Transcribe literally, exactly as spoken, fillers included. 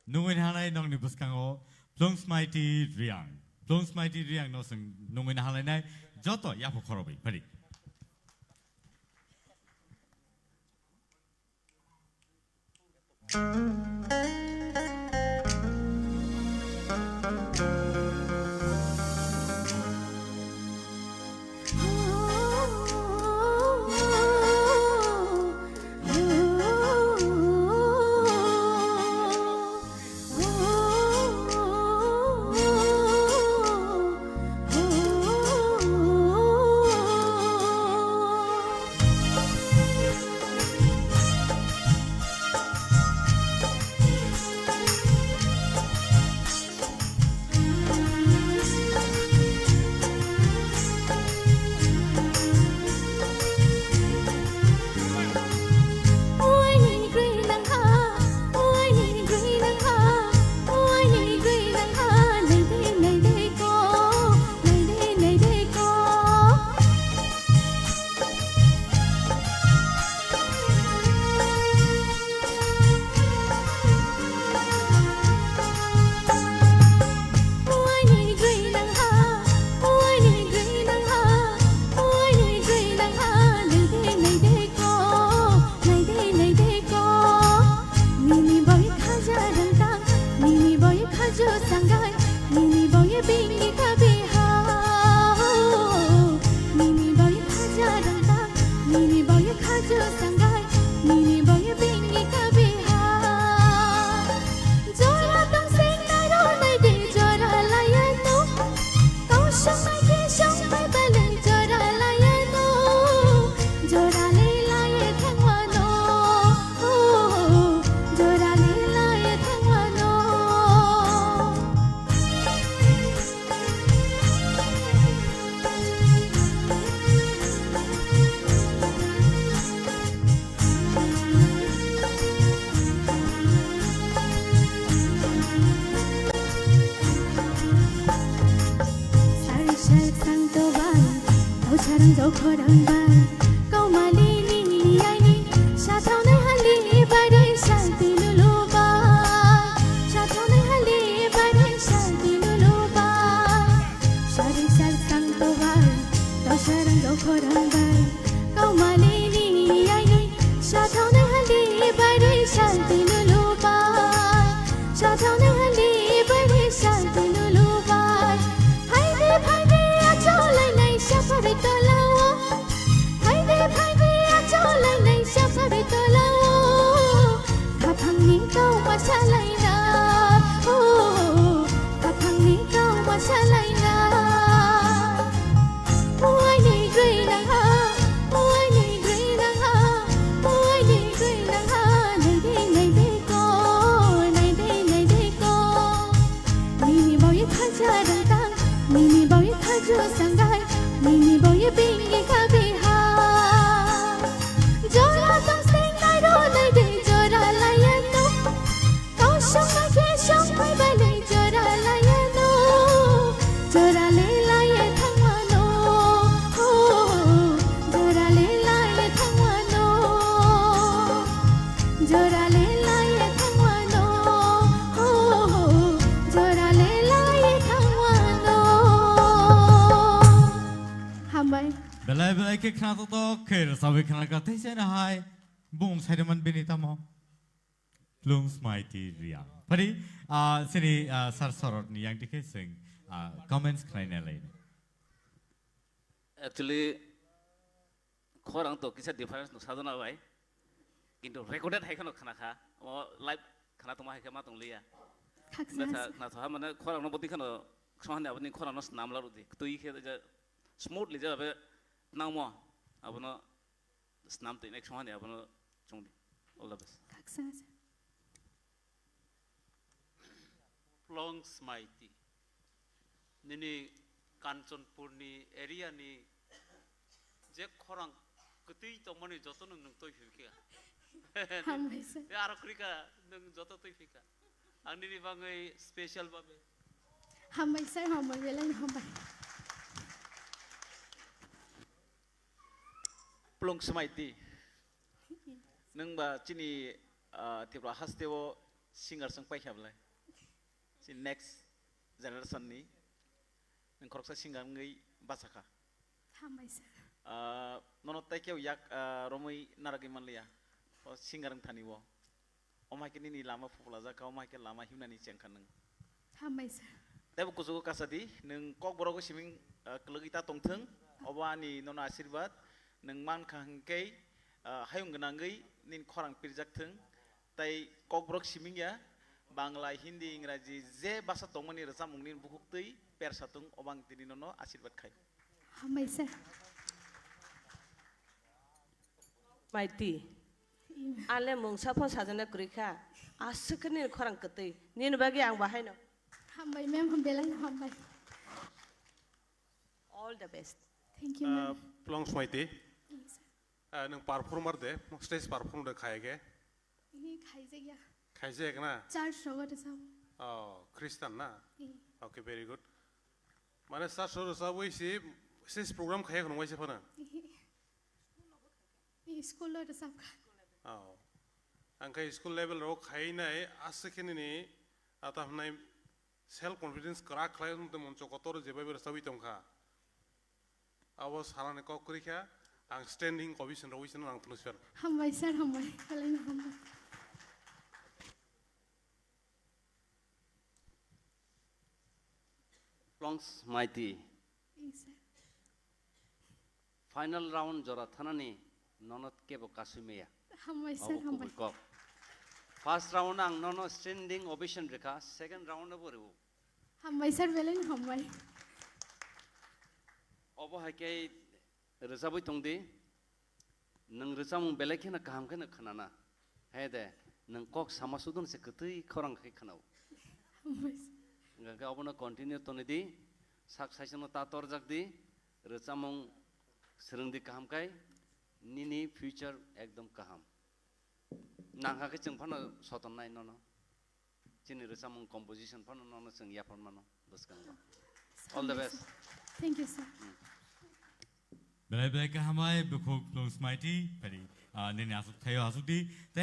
Nungwi hanai nokni bwskango Plungsmaiti Riang. Plungsmaiti Riang no chwng nungwi halainai joto yapha khorobwi phari. Nini bai khaja rang tang, nini bai khajo sanggai, nini bai bingi kabe ha. Nini bai khaja rang tang, nini bai khajo sanggai, nini bai bingi kabe ha. Jora tong sing nai ro nai de jora laya no. Kau sung mai ke sung mai balai jora laya no. Jora le laya thangwa no. Oh, jora le laya thangwa no. Sari sari sang to bai, tau sarang jau khorang bai, kau mali ni ni ai ni, sa thau nai hali bai re sa ti lu lu bai, sa thau nai hali bai re sa ti lu lu bai. Sari sari sang to bai, tau sarang jau khorang bai, kau mali ni ni ai ni, sa thau nai hali bai re sa ti lu lu bai, sa thau nai hali bai re sa ti lu lu bai. Phai de phai de a cholai nai sa pha bai tola o. Phai de phai de a cholai nai sa pha bai tola o. Khaphang ni kau ma salai na. Oh, khaphang ni kau ma salai na. Uai ni gwi nang ha, uai ni gwi nang ha, uai ni gwi nang ha. Nai de nai de ko, nai de nai de ko. Nini bai khaja rang tang, nini bai khajo sanggai, nini bai bingi kabe ha. Jora tong sing nai ro nai de jora laya no. Kau sung mai ke sung mai balai jora laya no. Jora le laya thangwa no. Oh, jora le laya thangwa no. Jora le laya thangwa no. Oh, jora le laya thangwa no. Hambai. Belai belai khe khna tok tok khe rwchabwi khna kha tei se na hai bung saireman bini tamo. Plungsmaiti Riang. Phari, ah, sini, ah, Sir Sorot ni yang dikhe sing, ah, comments khnai nalai. Actually, khorang to kisa difference no sajana bai. Kintu recorded hai khano khna kha. O live khna tongma hai khe ma tong liya. Khaksa Betha hasa. Khna tha mane khorang no bodi khano khna hane aboni khorang no snam la rudi. Tui khe ja smoothly ja be nangmo. Abono snam twi next one abono chungdi. All the best. Khaksa hasa. Plungsmaiti. Nini Kanchanpurni area ni je khorang kwtwi tongmani joto nwng nwng twi phikha. Hambai sir. Te aro kwrwi kha nwng joto twi phikha. Ang nini bagwi special babe. Hambai sir, hambai, belai hambai. Plungsmaiti. Nwng ba chini, ah, Tripura haste o Singer chwng paikha bwle. Si next generation ni nwng khoroksa singer wngwi bachakha. Hambai sir. Ah, nono tei kebo yak, ah, romwi naragwi manliya. O singer wngthani o. Omo hai khe nini lama phuphlajak kha, omo hai khe lama himnani chengkha nwng. Hambai sir. Teibo kuchugo kasadi, nwng kokborok siming, ah, kwlwgwi ta tongthwng, obo ani nono asirwad, nwng mankha hwnkhe, ah, hayung gwnangwi nini khorang pirjak thwng, tei kokborok siming ya, Bangla, Hindi, Ingraji, je basa tongmani rwchapmung nini bukhuktwi persa thwng, obo ang tini nono asirwad khai. Hambai sir. Maiti. Ale mungsa pho sajana kwrwi kha. Aswk khe nini khorang kwtwi. Nini bagwi ang bahaino. Hambai ma'am, belai no hambai. All the best. Thank you, ma'am. Plong Smaiti. Yes, sir. Ah, nwng performer de, stage perform de khai ge? Ini khaijak ya. Khaijak na? Church rogo de sabo. Oh, Christian na? Eh. Okay, very good. Mane church rogo sabo isi stage program khai khno waisa phana? Eh. School lo rwchapkha. Oh. Ang khe school level rok khainai aswk khe nini ata hwnai self confidence kwrak khlai wng tong moncho kotor jebai rwchabwi tongkha. Abo salani kok kwrwi kha, ang standing ovation rwui sino ang phunukha. Hambai sir, hambai. Belai no hambai. Plongs Maiti. Yes, sir. Final round jora thanani nono kebo kasui maya. Hambai sir, hambai. Obo kubui kok. First round ang nono standing ovation rikha, second round obo riu. Hambai sir, belai no hambai. Obo hai khe rwchabwi tongdi. Nwng rwchapmung belai kheno kaham kheno khwnana. He de, nwng kok sama sudun se kwtwi khorang khai khwnao. Hambai sir. Hwnkhe obono continue tonidi, sak saisano ta torjak di, rwchapmung swrwngdi kaham khai, nini future ekdom kaham. Nangkha khe chwng phano sotonnai nono. Chini rwchapmung composition phano nono chwng yaphar mano bwskango. All the best. Thank you, sir. Belai belai khe hambai, bukhuk Plung Smaiti, phari, ah, nini asuk thaio asuk di. Tei